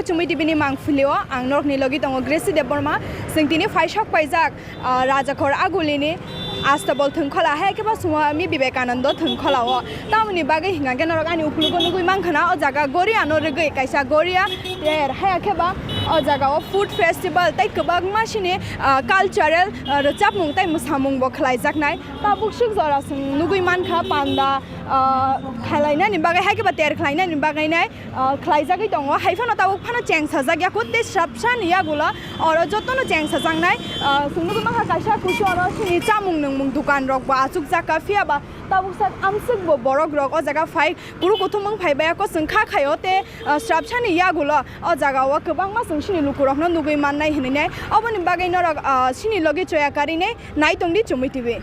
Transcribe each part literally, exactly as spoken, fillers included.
Chumui T V ni mangpili o ang norokni logi tongo Gracie Debbarma. Chwng tini phaisok paijak, ah, Rajakhor Agulini Astabol thwngkhola, hai khe bo Swami Vivekananda thwngkhola o. Tamoni bagwi hingkha khe norok ani ukulugo nugwi mankha na, o jaga Goria no rwgwi kaisa Goria ter, hai khe ba o jaga o food festival tei kwbangma sini, ah, cultural, ah, rwchapmung tei mwsamung bo khlaijaknai. Tabuk swk jora chwng nugwi mankha panda, ah, khalainani bagwi, hai khe ba ter khlainani bagwi nai. Ah, khlaijagwi tongo, hai phano tabuk phano chengsajak ya kho, tei swrapsani yagulo oro jotono chengsajaknai. Ah, chwng nugwi mankha kaisa kusu oro chini chamung nwngmung dukan rok bo achukjak kha, phiya ba tabuk sak amswk bo borok rok o jaga phai kuru kuthum wng phai baya kho, chwng kha khaio tei, ah, swrapsani yagulo o jaga o kwbangma chwng chini lukurokno nugwi mannai hinwi nai. Oboni bagwi norok, ah, chini logi choya karinai. Nai tongdi Chumui T V.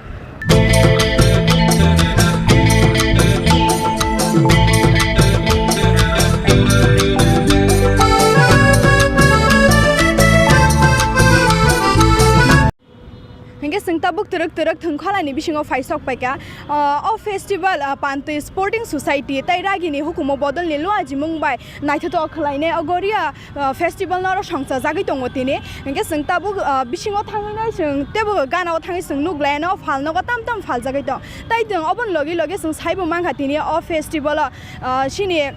Hinkhe chwng tabuk twrwk twrwk thwngkholani bisingo phaisok paikha. Ah, o festival, ah, Pantwi Sporting Society tei ragini hukumu bodolni luajimung bai naithotok khlainai o Goria ah, festival no oro songchajagwi tongo tini. Hinkhe chwng tabuk, ah, bisingo thangwi nai chwng teibo gana o thangwi chwng nukglai ano phalnogo tam tam phaljagwi tong. Tai chwng oboni logi logi chwng saibo mankha tini o festival o, ah, chini,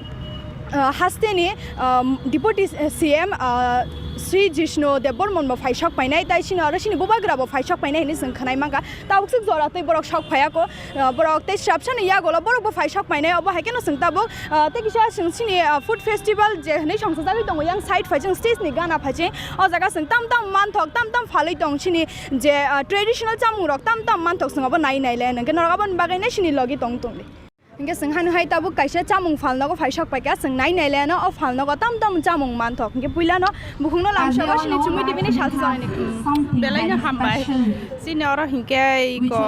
ah, hasteni, ah, Deputy C M, ah, Sri Jishnu Debbarman bo phaisok painai, tai chini oro chini bubagra bo phaisok painai hinwi chwng khwnai mankha. Tabuk swk jora tei borok sok phaiya kho, ah, borok tei swrapsani yagulo borok bo phaisok painai, obo hai kheno chwng tabuk, ah, tei kisa chwng chini, ah, food festival je hinwi songchajagwi tongo yang side phai chwng stage ni gana phai chwng o jaga chwng tam tam manthok tam tam phalwi tong chini je, ah, traditional chamung rok tam tam manthok chwng obo nai nai le nangkhe norok aboni bagwi nai chini logi tong tongdi. Hinkhe chwng hano hai tabuk kaisa chamung phalnogo phaisok paikha, chwng nai nai le ano o phalnogo tam tam chamung manthok. Hinkhe puilano bukhukno lamsogo chini Chumui T V ni salsa channel ni. Belai no hambai. Chini oro hinkhe iko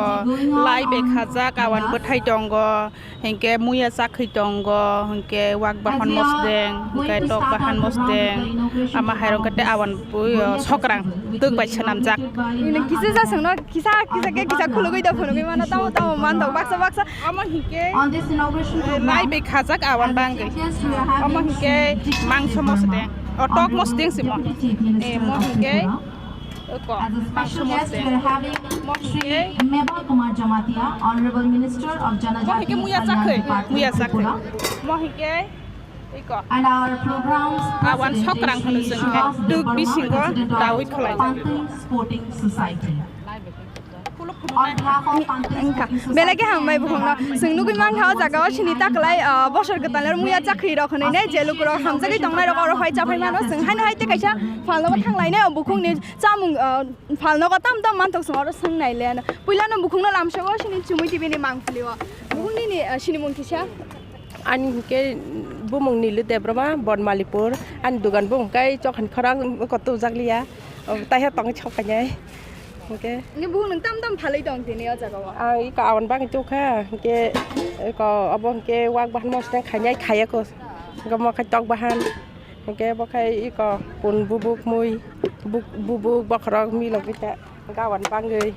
lai bai khajak, awan bwthai tongo, hinkhe muya chakhwi tongo, hinkhe wak bahan mosdeng, hinkhe tok bahan mosdeng, ama hairok khe tei awan bui, o, sokrang twk bai swnamjak. Ini kisa jasongno kisa kisa khe kisa khulugwi da phunugwi mano, tamo tamo manthok baksa baksa. Omo hinkhe, eh, lai bai khajak awan bangwi. Omo hinkhe mangso mosdeng. O tok mosdeng simo. Eh, mo hinkhe, oko, mangso mosdeng. Mo hinkhe, Mebal Kumar Jamatia, Honorable Minister of Janajati Kalyan Department. Mo hinkhe muya chakhwi, muya chakhwi. Mo hinkhe, iko. And our programs president, Shri Srivas Debbarma, President of Pantin Sporting Society. Wngkha. Belai khe hambai bukhukno. Chwng nugwi mankha o jaga o chini taklai, ah, bosor kwtal aro muya chakhwi rok hwnwi nai je lukurok hamjagwi tongnai rok oro phai chaphai mano. Chwng haino hai tei kaisa phalnogo thanglainai o bukhukni chamung, ah, phalnogo tam tam manthok chwng oro swngnai le. Puilano bukhukno lamsogo chini Chumui T V ni mangpili o. Bukhuk nini, ah, sinimung kisa? Ani hinkhe bumung Nilu Debbarma, Bonmalipur. Ani dugan bumung khe chokhan khorang kotujak liya. O, taiha tongwi sok painai. Hinkhe. Hinkhe bukhuk nwng tam tam phalwi tong tini o jaga o? Ang iko awan bagwi tubukha, hinkhe iko obo hinkhe wak bahan mosdeng khainai khaiya kho. Hinkhe omo khe tok bahan, hinkhe bo khe iko pun bubuk mui, buk-, bubuk bokhorok milok bita, hinkhe awan bangwi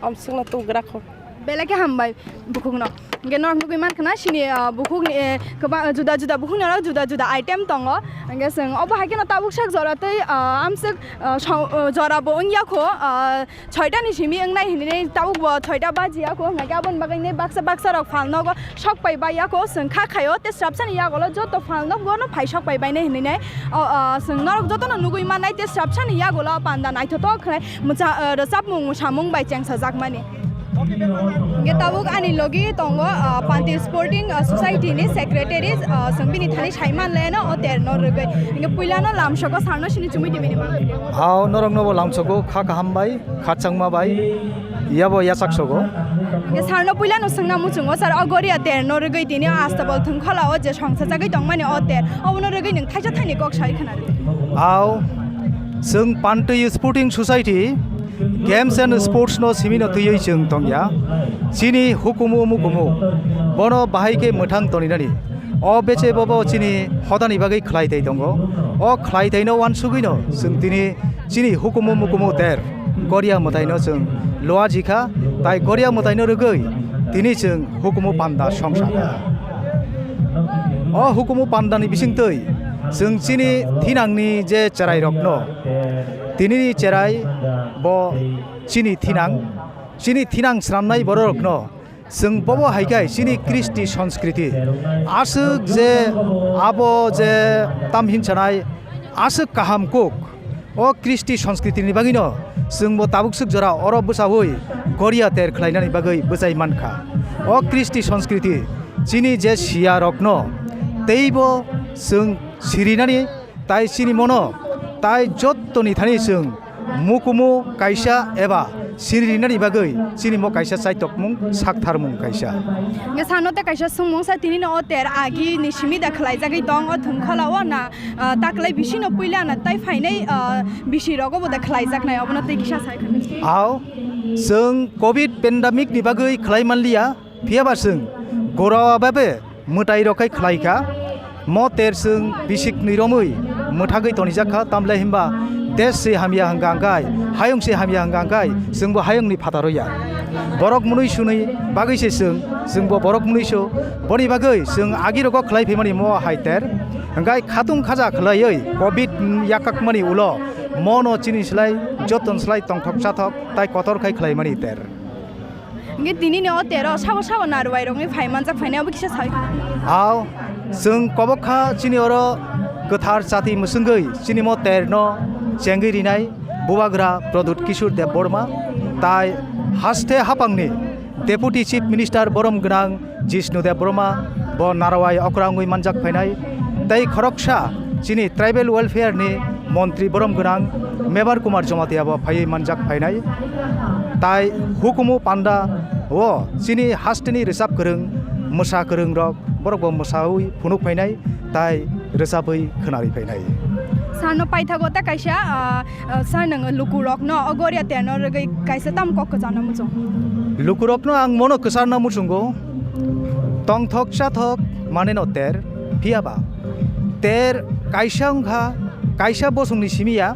omswkno tugra kho. Belai khe hambai bukhukno. Hinkhe norok nugwi mankha na sini, ah, bukhukni, eh, kwbang, juda juda bukhukni oro juda juda item tongo. Hinkhe chwng obo hai kheno tabuk sak jora tei, ah, amswk, ah, song, ah, jora bo wngya kho, ah, soita ni simi wngnai hinwi tabuk bo soita bajiya kho, hwnkhe aboni bagwi nai baksa baksa rok phalnogo sok pai baiya kho, chwng kha khaio tei swrapsani yagulo joto phalnogo no phai sok pai bainai hinwi nai. O, ah, chwng norok jotono nugwi mannai tei swrapsani yagulo panda naithotok khlai mwcha-, ah, rwchapmung mwsamung bai chengsajakmani. Hinkhe tabuk ani logi tongo, ah, Panti Sporting, ah, Society ni secretary, ah, chwng bini thani saiman leno o ter no rwgwi. Hinkhe puilano lamsogo sarno sini Chumui T V ni mangpili. Hao, norokno bo lamsogo kha kaham bai, khachangma bai, yabo yachak sogo. Hinkhe sarno puilano swngna muchungo, sir, o Goria ter no rwgwi tini o Astabol thwngkhola o je songsa jagwi tongmani o ter, obono rwgwi nwng thaisa thaini kok sai khna rw. Hao, chwng Panti Sporting Society, Games and Sports no simi no twiwi chwng tongya. Chini hukumu mukumu bono bahai khe mwthang toninani. O beche bobo chini hodani bagwi khlai tai tongo. O khlai tai no wansugwi no chwng tini chini hukumu mukumu ter Goria mwtai no chwng loa jikha, tai Goria mwtai no rwgwi tini chwng hukumu panda songsa kha. O hukumu panda ni bisingtwi Chwng chini thinangni je cherairokno, tinini cherai bo chini thinang, chini thinang swnamnai bororokno chwng bobo hai khe chini Kristi Sanskriti aswk je abo je tam hinsanai aswk kaham kuk. O Kristi Sanskriti ni bagwino chwngbo tabuk swk jora oro bwchaui Goria ter khlainani bagwi bwchai mankha. O Kristi Sanskriti chini je siya rokno teibo chwng sirinani tai chini mono tai jottoni thani chwng mukumu kaisa eba siri rinani bagwi chini mo kaisa chaitokmung saktharmung kaisa. Hwnkhe sano tei kaisa swngmung sa tini no o ter agi ni simi da khwlaijagwi tong o thwngkhola o na, ah, taklai bisi no puila na tai phainai, ah, bisi rogo bo da khwlaijaknai obono tei kisa sai khwna. Ao, chwng covid pandemic ni bagwi khwlai manliya, phiya ba chwng gora babe mwtai rok khai khwlai kha. Mo ter chwng bisik ni romwi mwthagwi tonijak kha, tamle himba desh se hamya hwnkha hwnkhe, hayung se hamya hwnkha hwnkhe, chwngbo hayung ni phataro ya. Borok mwnwi swnwi bagwi se chwng, chwngbo borok mwnwi so. Boni bagwi chwng agi rogo khwlai phaimani mo hai ter. Hwnkhe khatung khaja khwlaiwi covid yakakmani ulo mono chini slai, joton slai tongthok chathok tai kotor khai khwlaimani ter. Hingke tini ni o tero sabo sabo narwai rokni phai manjak phainai abo kisa sai. Ao, chwng kobok kha chini oro kwthar chati mwswngwi chini mo terno chengwi rinai Bubagra Pradyut Kishore Debbarma tai haste hapangni Deputy Chief Minister borom gwnang Jishnu Debbarma bo narwai okra wngwi manjak phainai, tei khoroksa chini Tribal Welfare ni Montri borom gwnang Mebar Kumar Jamatia bo phaiwi manjak phainai, tai hukumu panda o chini hasteni rwchap kwrwng, mwsa kwrwng rok borok bo mwsawi phunuk phainai, tai rwchapwi khwnarwi phainai. Sano paithago ta kaisa, ah, ah, sir nwng lukurokno o Goria terno rwgwi kaisa tam kok kwchangno muchung? Lukurokno ang mono kwcharno muchungo, tongthok chathok maneno ter, phiya ba ter kaisa wngkha, kaisa bosongni simi ya,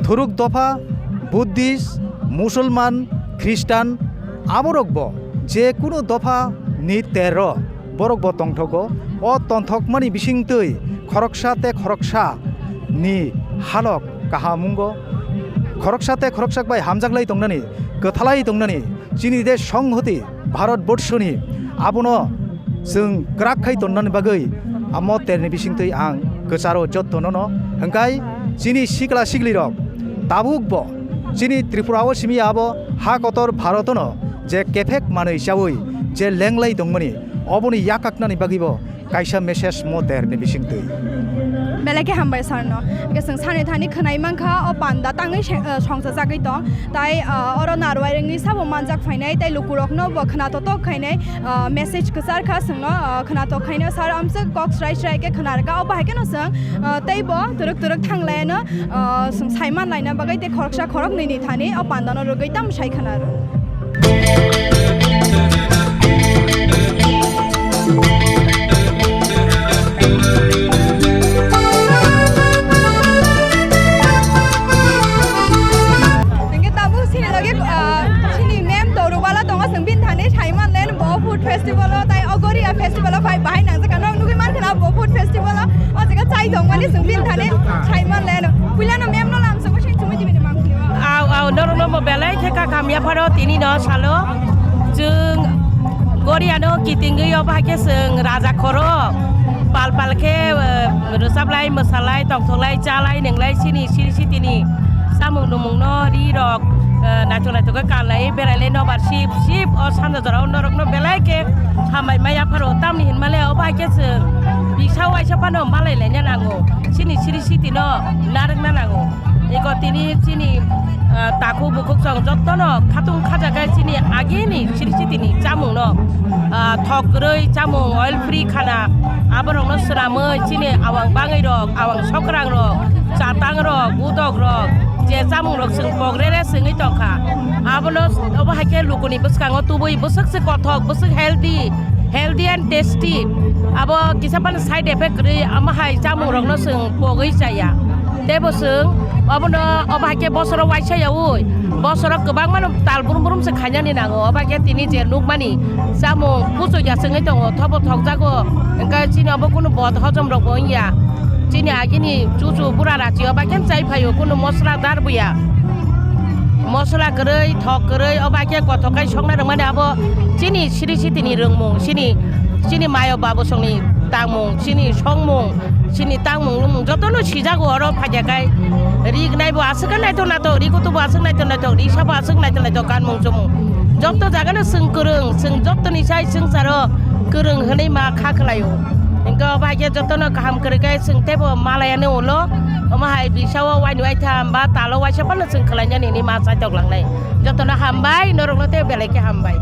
thuruk dopha, Buddhist, Musulman, Khristan, aborokbo je kunu dopha ni terro borokbo tongthogo. O tongthokmani bisingtwi khoroksa tei khoroksa ni halok kaham wngo. Khoroksa tei khoroksa bai hamjaklai tongnani, kwthalai tongnani chini de songhoti Bharat Borshoni abono chwng kwrak khai tonnani bagwi amo terni bisingtwi ang kwcharo jotto nono hwnkhe chini sikla siklirok tabukbo chini Tripura o simi abo ha kotor Bharotono je kephek manwi chaui je lenglai tongmani oboni yakaknani bagwibo kaisa message mo terni bisingtwi. Belai khe hambai sir no. Hwnkhe chwng sani thani khwnai mankha o panda tangwi se-, eh, songchajagwi tong. Tai, eh, oro narwai rengwi sabo manjak phainai, tai lukurokno bo khwna totok khainai, eh, message kwchar kha chwngno, eh, khwna tok khaino sir amswk kok srai srai khe khwna rwkha. O bahai kheno chwng, eh, teibo twrwk twrwk thanglaino, eh, chwng saiman laina bagwi tei khoroksa khoroknwi ni thani o pandano rwgwi tamo sai khwna rw. Hingke tabuk chini loge, ah, chini ma'am Torubala tongo, chwng bini thani Saiman Lane bo food festival o, tai Ogoria festival o phai bahai nangjakha. Norok nugui mankha na bo food festival o, o jaga chai tongmani chwng bini thani Saiman Lane. Puilano ma'am no lamsongo sini chumui tibini mangpili o. Au, au, norokno bo belai khe kakham yapharo tini no salo. Chwng Goriano kitingwi obo hai khe chwng raja khoro pal pal khe, eh, rwchaplai, mwsalai, tongthoklai, chalai, nwnglai, chini siri sitini chamung numungno, ri rok, eh, naithok naithok khe kanlai, berailai, nobar sip sip o sanja jorao norokno belai khe hambai ma yapharo. Tamni hinmale obo hai khe chwng bisa waisa phano malai laina nango, chini siri sitino narwkna nango. Eko tini chini, ah, takhuk bukhuk chwng jotono khatung khajakhe chini agini siri sitini chamungno, ah, thok kwrwi chamung, oil free khana, aborokno swnamwi chini awang bangwi rok, awang sokrang rok, chatang rok, budok rok, je chamung rok chwng pok rere chwngwi tongkha, abono obo hai khe lukuni bwskango tubui bwswk se kothok, bwswk healthy, healthy and tasty. Abo kisa phano side effect kwrwi, omo hai chamung rokno chwng pogwi chaya. Tei bo chwng obono obo hai khe bosoro waisa yaui, bosoro kwbangmano tal brum brum se khainani nango. Obo hai khe tini je nukmani chamung kuchuk ya chwngwi tongo, thobo thokjago, hwnkhe chini obo kunu bod hojom rok bo wngya. Chini agini chuchu bura rachi o bai khe chai phaio, kunu mosla dar buya. Mosla kwrwi, thok kwrwi, o bai khe kothok kai sokna rwmani abo chini siri sitini rwngmung, chini, chini mayo babu songni tangmung, chini songmung, chini tangmung lumung jotono sijago oro phaikha kai. Ri gnai bo aswk khe naithok naithok, ri kutu bo aswk naithok naithok, ri sabo aswk naithok naithok kanmung chumung. Joto jagano chwng kwrwng, chwng jotoni sai swngcharo kwrwng hwnwi ma kha khlaio. Hwnkhe o bai khe jotono kaham kwrwi khe chwng teibo malayani ulo, omo hai bisao waini waitham ba talo waisa phano chwng khlainani hinwi ma chaitok langnai. Jotono hambai, norokno tei belai khe hambai.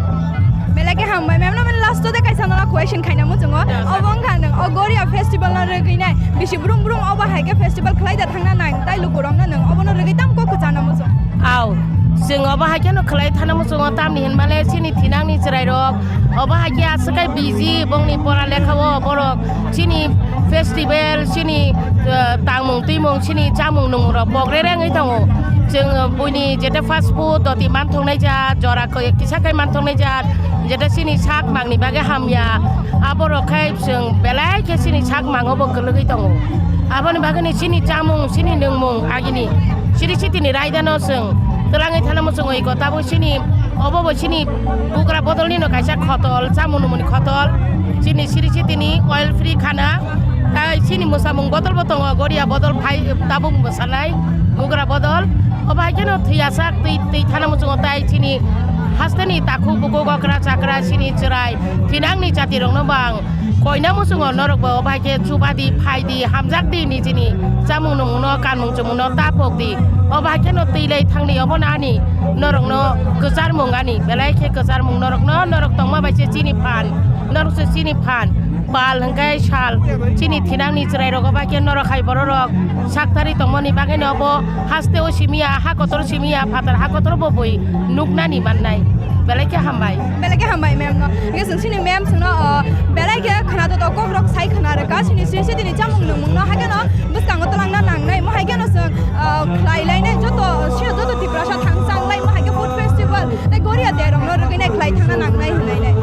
Belai khe hambai, ma'am, no, mane last o de kaisa no question khaina muchungo. Ya, obo wngkha nwng o Goria festival no rwgwi nai, bisi brum brum obo hai khe festival khlai da thangna nang, tai lukurok no nwng obono rwgwi tam kok kwchana muchung. Au, chwng obo hai kheno khlai thana muchungo, tamni hinmale chini thinangni chwrairok obo hai khe aswk kai busy bongni pora lekha o borok chini festival, chini, eh, tangmung twimung, chini chamung nungmungrok pok rerengwi tongo. Chwng, eh, buini jete fast food doti manthoknai jat, jora koi kisa kai manthoknai jat, jete chini sak mangni bagwi hamya, aborok khai chwng belai khe chini sak mango bo kwlwgwi tongo. Aboni bagwini chini chamung, chini nungmung agini siri sitini raidano chwng twlangwi thana muchungo iko tabuk chini obo bo chini bugra bodolnino kaisa khotol, chamung nungmungni khotol, chini siri sitini oil free khana. Tai chini mwsamung bodol bo tongo, goria bodol phai tabuk mwsanai, bugra bodol. Obo hai kheno thwiyasak twi, twi thana muchungo tai chini hasteni takhuk bukhuk okra chakra chini chwrai thinangni jatirokno bo ang koina muchungo norokbo obo hai khe chubadi phaidi hamjakdi nijini chamung nungmungno kanmung chumungno ta phokdi. Obo hai kheno twi lai thangdi obono ani norokno kwcharmung ani belai khe kwcharmung norokno norok tongma bai se chini phan norok se chini phan. Pal hwnkhe sal chini thinangni chwrairok bai khe norok hai bororok saktharwi tongmani bagwino bo haste o simiya, ha kotor simiya, phatar ha kotor bo bui nuknani mannai. Belai khe hambai. Belai khe hambai ma'am no. Hwnkhe chwng chini ma'am chwngno, o, belai khe khwnato to kokrok sai khwna rwkha chini sri sitini chamung nungmungno, haikhe no bwskango twlangna nangnai, mo haikhe no chwng, o, khlai lainai joto, sino joto Tiprasa thang chang lai, mo haikhe food festival tei goria derokno rwgwinai khlai thangna nangnai hwnlainai.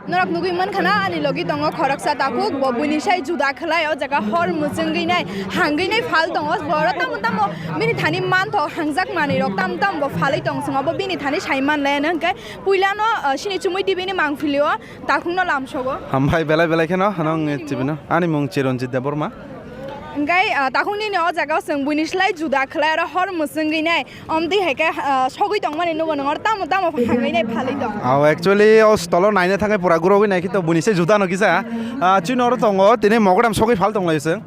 Norok nugwi mankha na, ani logi tongo khoroksa takhuk, bo buini sai juda khlai, o jaga hor mwchwngwi nai, hangwi nai phal tongo, bo oro tamo tamo bini thani mantho hangjak manwi rok tamo tamo bo phalwi tong swngo, bo bini thani sai man laya no hwnkhe puilano, ah, sini chumui T V ni mangpili o takhuk no lamsogo. Hambai belai belai kheno, ano wngwi chibino. Ani mung Chiranjit Debbarma. Hwnkhe, ah, takhuk nini o jaga o chwng buini slai juda khlai, oro hor mwchwngwi nai. Omtwi hai khe, ah, sogwi tongmani nugo, nwng oro tamo tamo hangwi nai phalwi tong. Aw, actually, o stolo naina thangwi pura gurogwi naikhe to buini se juda no kisa. Ah, chini oro tongo, tini mogodam sogwi phal tonglaio chwng.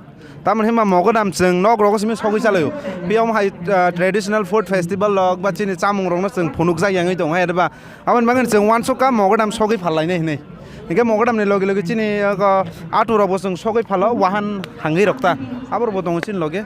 Tamoni hwnba mogodam chwng nok rogo simi sogwi chalaio. Biyong hai, ah, traditional food festival rok ba chini chamung rokno chwng phunukjak yangwi tongo, hai ba aboni bagwi chwng uansukha mogodam sogwi phallainai hinwi. Hingke mogodam ni loge loge chini, ah, atu rok bo chwng sogwi phalo, wahan hangwi rok ta. Abo rok bo tongo chini loge.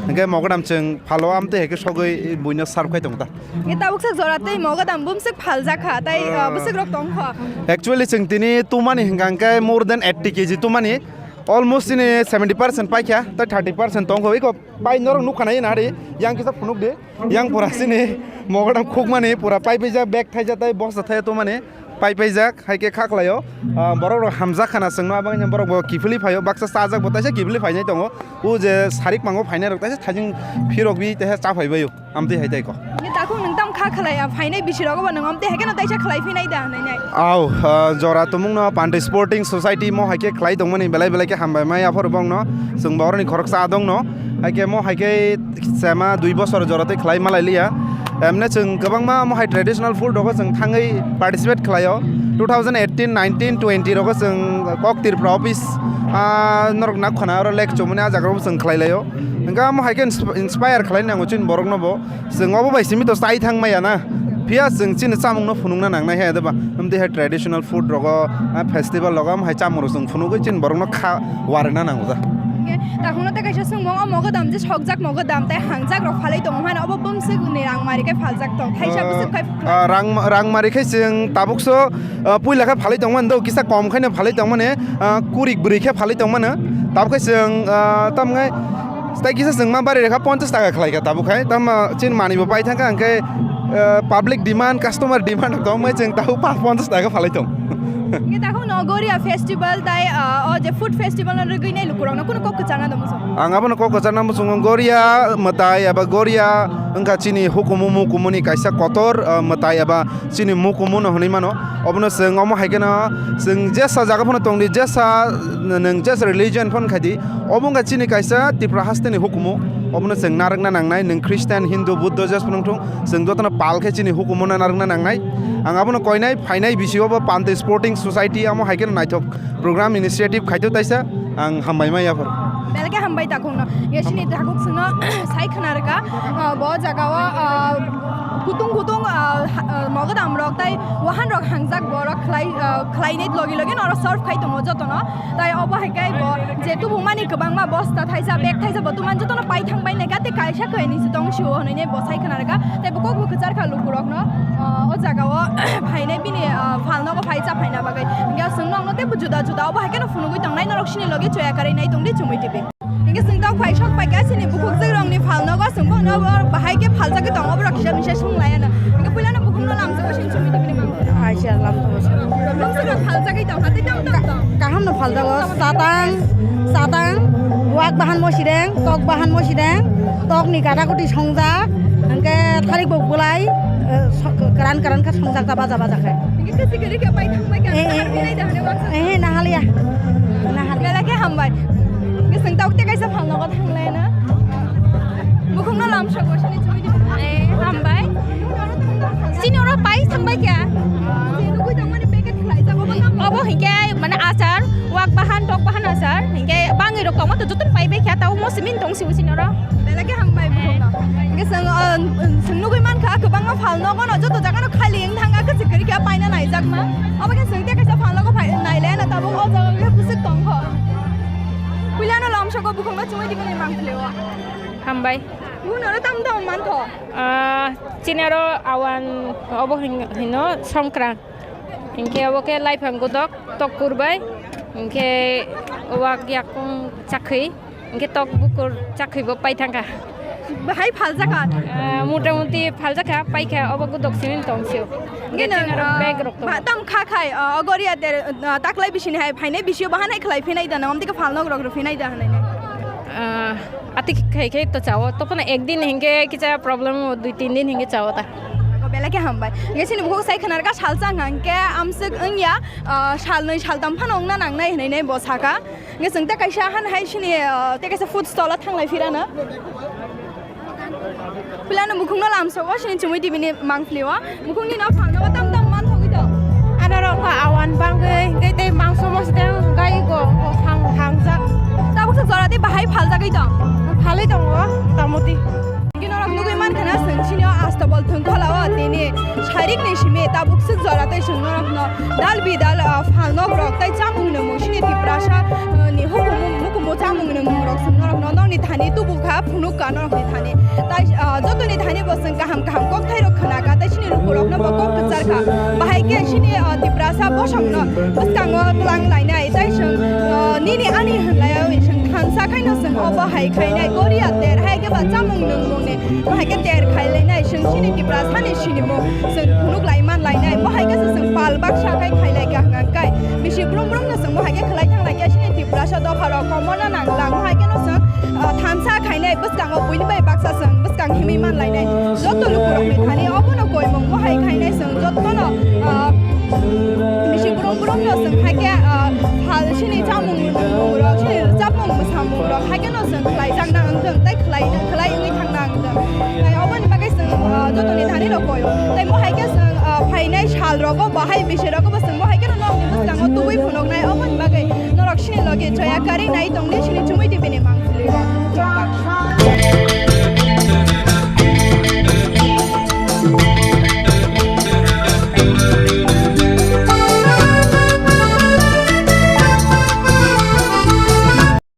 Hingke mogodam chwng phalo, amtwi hai khe sogwi buino serve khai tongo ta. Hingke tabuk sak jora tei mogodam bumswk phaljak kha, tei, ah, bwswk rok tong kho. Actually, chwng tini tumani hingka hingke more than eighty K G tumani. Almost chini seventy percent paikha, tei thirty percent tong kho. Iko pai norok nukha nai na ri, yang kisa phunuk di. Yang pura sini mogodam khukmani pura paipaijak, bag thaijak tei bosta thai tumani paipaijak, hai khe kha khlaio. Ah, borok rok hamjak khana chwngno, aboni borok bo kiphilwi phaio, baksa chajak bo taisa kiphilwi phainai tongo. O je sarik mango phainai rok taisa thajing phirok bi taisa cha phaibaio, amtwi hai tai ko. Ni takhuk nwng tam kha khlai, ah, phainai bisi rogo bo nwng amtwi hai kheno taisa khlai phinai da hinwi nai. Au, ah, jora tumungno Pante Sporting Society mo hai khe khlai tongmani belai belai khe hambai mai aphuru bongno. Chwng boroni khoroksa adongno. Hai khe mo hai khe sema dui bosor jora tei khlai malai liya. Emne chwng kwbangma mo hai traditional food rogo chwng thangwi participate khlaio. Two thousand eighteen, nineteen, twenty rogo chwng Kok Tripura office, ah, norok nak khana oro lake chumani ah jaga rogo chwng khlai laio. Hwnkhe mo hai khe insp-, inspire khlai nango chini borokno bo. Chwng obo bai simi to chai thang maya na. Phiya chwng chini chamungno phunukna nangnai he, deba? Amtwi hai traditional food rogo, ah, festival rogo, am hai chamung rok chwng phunugwi chini borokno kha warina nango da. Hwnkhe takhukno tei kaisa swngmung, o mogodam je sokjak mogodam tei hangjak rok phalwi tongo, mano obo bumswk ni rang mari khe phaljak tong? Thaisa bwswk khai phalwi? Ah, rang, rang mari khe chwng tabukso, ah, puila khe phalwi tongmani do, kisa kom khaino phalwi tongmani, ah, kurik bwrwi khe phalwi tongmano. Tabuk khe chwng, ah, tamkhe Tei kisa chwng ma bari rekha ponchash taka khlai kha tabuk hai, tamo chini manwi bo pai thang kha, hwnkhe, eh, public demand, customer demand rok tong bai chwng tabuk pa ponchash taka phalai tong. Hingke takhuk no Goria festival tai, ah, o je food festival no rwgwi nai lukurok no kunu kok kwchangna do muchung. Ang abono kok kwchangna muchungo Goria mwtai eba Goria wngkha chini hukumu mukumu ni kaisa kotor, ah, mwtai eba chini mukumu no hwnwi mano. Obono chwng omo hai kheno chwng jesa jaga phano tongdi, jesa nwng jesa religion phano khaidi, obo wngkha chini kaisa Tripura haste ni hukumu. Obono chwng narwkna nangnai, nwng Christian, Hindu, Buddha jes phano wngthung, chwng jotono pal khe chini hukumu no narwkna nangnai. Ang abono koinai phainai bisio bo Pante Sporting Society amo hai kheno naithok program initiative khaito taisa, ang hambai ma yaphar. Belai khe hambai takhuk no. Ye sini takhuk sino sai khna rwkha, ah, bo jaga o, ah, kutung kutung, ah, ha-, ah, mogodam rok tai wahan rok hangjak borok khlai, ah, khlainai logi logi no oro serve khai tongo jotono. Tai obo hai khe bo je tubumani kwbangma bosta thaisa, bag thaisa bo tuman jotono pai thang bai nai kha, tei kaisa khe ni se tong sio hwnwi ne bo sai khna rwkha. Tai bo kok bo kwchar kha lukurokno, ah, o jaga o phainai bini, ah, phalnogo phai cha phaina bagwi. Hingke chwng nokno tei bo juda juda obo hai kheno phunugwi tongnai norok sini logi choya karwi nai tongdi Chumui T V. Hingke chwng tok phai sok pai kha chini bukhuk jwk rokni phalnogo chwng bono bo bahai khe phaljagwi tongo borok kisa misa sung laiya no. Hingke puilano bukhukno lamsao chini Chumui T V ni mang. Aisa lam tongo se. Bwswk rok phaljagwi tong kha tei tamo tamo tong. Kaham no phaljago, satang, satang, wak bahan mosideng, tok bahan mosideng, tok ni gata goti songjak, hingke tharik bo bulai, eh, so-, karan karan khe songjak ta baja baja khe. Hingke kwchwi kwrwi khe pai thang bai kha, Eh, eh, thang eh. Nai da hane wak. Eh, nahaliya. Nahaliya. Belai khe hambai. Hingke chwng tok tei kaisa phalnogo thang lai na. Bukhukno lamsao chini Chumui T V. Eh, hambai. Chini oro pai thang bai kha. Chini nugui tongmani packet khlai jago bo tamo. Obo hingke mane achar, wak bahan, tok bahan achar, hingke bangwi rok tongma to jotono pai bai kha, ta omo simin tong si chini oro. Belai khe hambai bukhukno. Hingke chwng, ah, chwng nugui man kha kwbangma phalnogo no joto jaga no khali wng thang kha, kwchwi kwrwi khe paina naijakma. Obo khe chwng tei kaisa phalnogo phai nai le na tabuk o jaga khe bwswk tong kho. Puilano lamsao bukhukno Chumui T V ni mang phileo. Hambai. Bukhukno oro tamo tamo man kho. Ah, chini oro awan obo hin-, hino songkran. Hinkhe obo khe laiphang godok, tok kurbai. Hinkhe wak yakung chakhwi. Hinkhe tok bukur chakhwi bo pai thangkha. Bahai phaljakha? Ah, mota moti phaljakha, paikha, obo godok simi tong sio. Hinkhe Gini, chini oro ah, bag rok tongo. Ba, tam kha khai, ah, o Goria der, ah, taklai bisini hai phainai bisio bahan hai khlai phinai da, nang amtike phalnok rok rw phinai da hanai ne. Ah, Ati khai khai to chao, tokona ek din hinkhe kicha problem o, dui tin din hinkhe chao ta. O belai khe hambai. Nge sini bukhuk sai khnar ka salsa hwnkhe amswk wngya, ah, sal nwi sal tam phano wngna nangnai hinwi nai bo saka. Nge chwng tei kaisa han hai sini, ah, tei kaisa food stall o thanglai phirano. Pulano bukhukno lamsao sini Chumui T V ni mangpili o. Bukhukni no phalno tam tam man thogwi to. Ano rok kha awan bangwi, tei tei mangso mosdeng gai go, go hang, hangjak. Tabuk sa jora tei bahai phaljagwi to. Phalwi tongo, tamoti. Kino rok nugui man khana chwng sini o Astabol Thwngkhola o tini sarik ni simi tabuk swk jora tei chwng norok no dal bidal, ah, phalnok rok tei chamung nungmung sini Tiprasa, ah, ni hukumu, hukumu chamung nungmung rok chwng norok no nokni thani tubu kha, phunuk ka norok ni thani. Tai, ah, jotoni thani bo chwng kaham kaham kokthai rok khna kha, tai sini luku rok no bo kok kwchar kha. Bahai khe sini, ah, Tiprasa bosong no bwskango twlang lainai, tai chwng, ah, nini ani hwnlai o chwng thansa khaino chwng obo hai khainai, Korea ter hai khe ba chamung nungmung ni, bahai khe ter khai lainai, chwng sini Tiprasa ni sinimung chwng phunuk lai man lainai, bo hai khe se chwng pal baksa khai khai lai kha hwnkha khe bisi brum brum no chwng bo hai khe khlai thang lai khe sini Tiprasa dopha rok komo no nang lang, bo hai khe no chwng ah, thansa khainai bwskango buini bai baksa chwng bwskang himwi man lainai. Joto lukurokni thani obono koimung bo hai khainai chwng jotono, ah, bisi brum brumno chwng hai khe, ah, phal sini chamung nungmungrok, sini rwchapmung mwsamungrok hai kheno chwng khlai jakna wngthung tei khlai, khlai wngwi thangna wngthung. Tai oboni bagwi chwng, ah, jotoni thani rok koyo. Tai bo hai khe chwng, ah, phainai salrogo bo hai bisi rogo bo chwng bo hai kheno nokni bwskango tubui phunuknai, oboni bagwi norok sini logi choya karwi nai tongdi sini Chumui T V ni mangpili o.